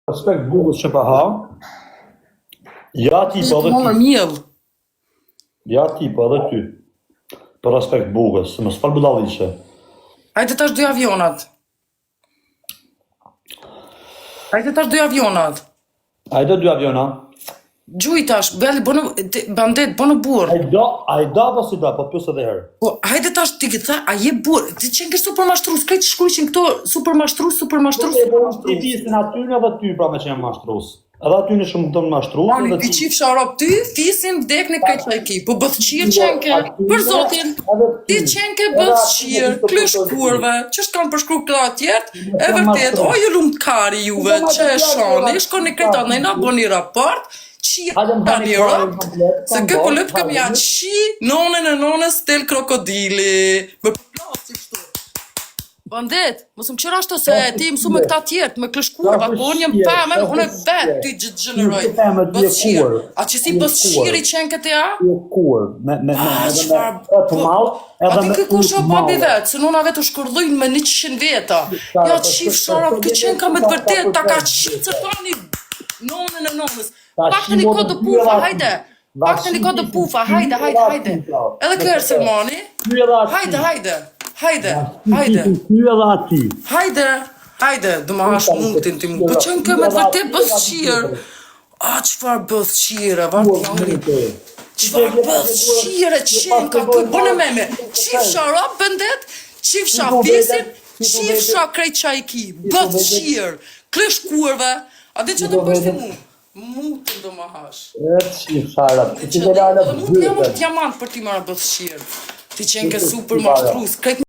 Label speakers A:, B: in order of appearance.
A: Respekt bukës që pa ha. Ja ti po
B: Të
A: edhe
B: mollë
A: ty.
B: miell.
A: Ja ti po edhe ty. Për respekt bukës, se mos fal budalliqe.
B: Hajde tash dy avionat. Hajde tash dy avionat.
A: Hajde dy aviona.
B: Gjuj tash, beli, bënu, ti- bandet, bënu burr.
A: Ai do, ai do apo si do, po pyes edhe herë.
B: Po, hajde tash ti tha, a je burr? Ti qenë ke super mashtrus, krejt shkruajshin këto super mashtrus, super mashtrus,
A: Po
B: super
A: ti
B: mashtrus.
A: fisin aty edhe ty pra me qenë mashtrus. Edhe aty në shumë të mashtrus
B: Ani,
A: edhe
B: ti qifsha rob ty, fisin vdekni krejt çaj ki. Po bëthqir qenke, për zotin, ti qenke bëthqir, klysh kurve, që shkan përshkru këta tjertë, e vërtet, o ju lumt kari juve, që e shoni, shkoni krejt anë, na bëni raport, qi
A: Hajde më
B: tani
A: bëni
B: rob,
A: komplet,
B: se
A: kam
B: kë po
A: bërë,
B: lëp këm ja
A: hajde.
B: qi nonën e nonës tel krokodili, me përplasi kështu. Bandet, mos më qëra ashtu se ti mësu me këta tjertë, me klësh kurva, po unë jam femër, unë e vet ty gjithë gjeneroj. Bëthqir. A që si bëthqiri qenë këtë ja?
A: Je kur, me me me
B: A,
A: edhe me
B: çfarë?
A: të mall,
B: A
A: edhe
B: di
A: me
B: ky kush o
A: ujë
B: babi
A: mall.
B: vet, se nona vet u shkërdhujnë me 100 veta.
A: Sa,
B: Ja
A: po,
B: qif
A: po,
B: sharap,
A: po,
B: ky qenë ka me të
A: po,
B: vërtet,
A: po,
B: ta ka
A: po,
B: qitë se tani nonën e nonës.
A: Ta
B: Pak të një
A: shimo
B: kodë
A: të
B: pufa,
A: dyra
B: hajde.
A: aty.
B: Pak të një kodë pufa, hajde, hajde, hajde. Edhe ky herë Selmani.
A: Ky edhe aty.
B: Hajde, hajde. Hajde, hajde.
A: Ky edhe aty.
B: Hajde, hajde, do ma hash mundin ti mu. Po qenë kë me të vërtet bëthqir. A çfarë bëthqire, vartë Çfarë bëthqire qenë ka ky bënë me me. Qifsha rob bendet, qifsha fisin, qifsha krejt çaj ki. Bëthqir, klesh kurve. A di çfarë do bësh ti mu? Mutën do ma hash.
A: E qifshara. Ti
B: Që
A: të lala
B: dhe mut jam është diamant për ti mara bëthqir. Ti qenë ke super mashtrus, krejt.